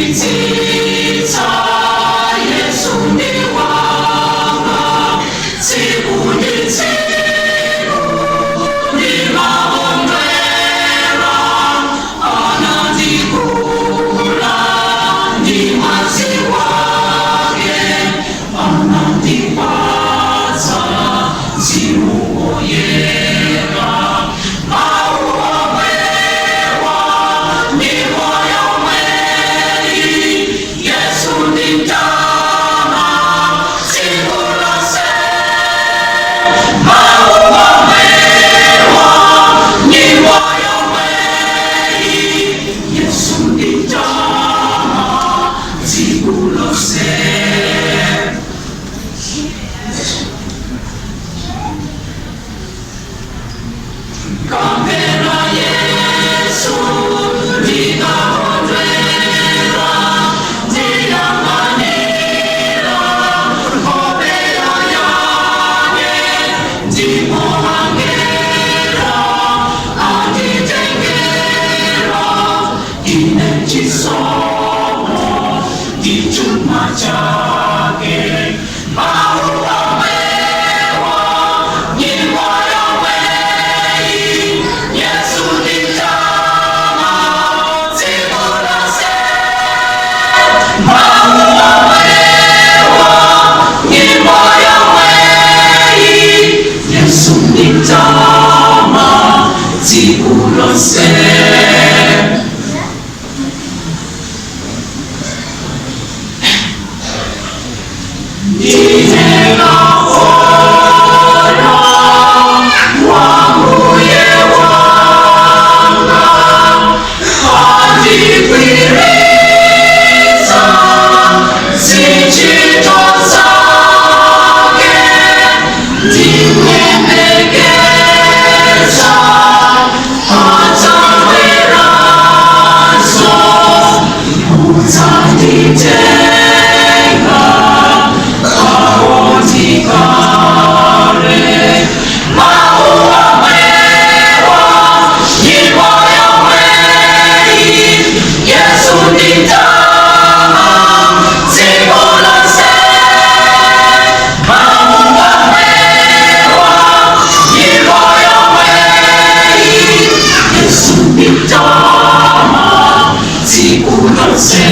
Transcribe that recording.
Ndidziwitsitsa Yesu ndi wanga, tsiku ndi tsiku ndimakondwera, anandigula ndi mwazi wake, anandipatsa Mzimu Woyera. Mawu omwewa ndi moyo mweri, Yesu nditama tsiku lonse. Mawu omwewa ndi moyo mweri, Yesu nditama tsiku lonse. Kamvera Yesu ndikakondwera, ndiyang'anira nkhope yake, ndipo angelo anditengera ine chisomo ndi chuma chake. Mawu omwewa nyimbo yomweyi, Yesu nditama tsiku lonse. Mawu omwewa nyimbo yomweyi, Yesu nditama tsiku lonse. Ndine kapolo wa Mbuye wanga, andigwiritsa ntchito zake, ndimuyembekeza adzabweranso kudzanditenga kaotikare. Mawu omwewa nyimbo yomweyi, Yesu nditama tsiku lonse. Mawu omwewa nyimbo yomweyi, Yesu nditama tsiku lonse.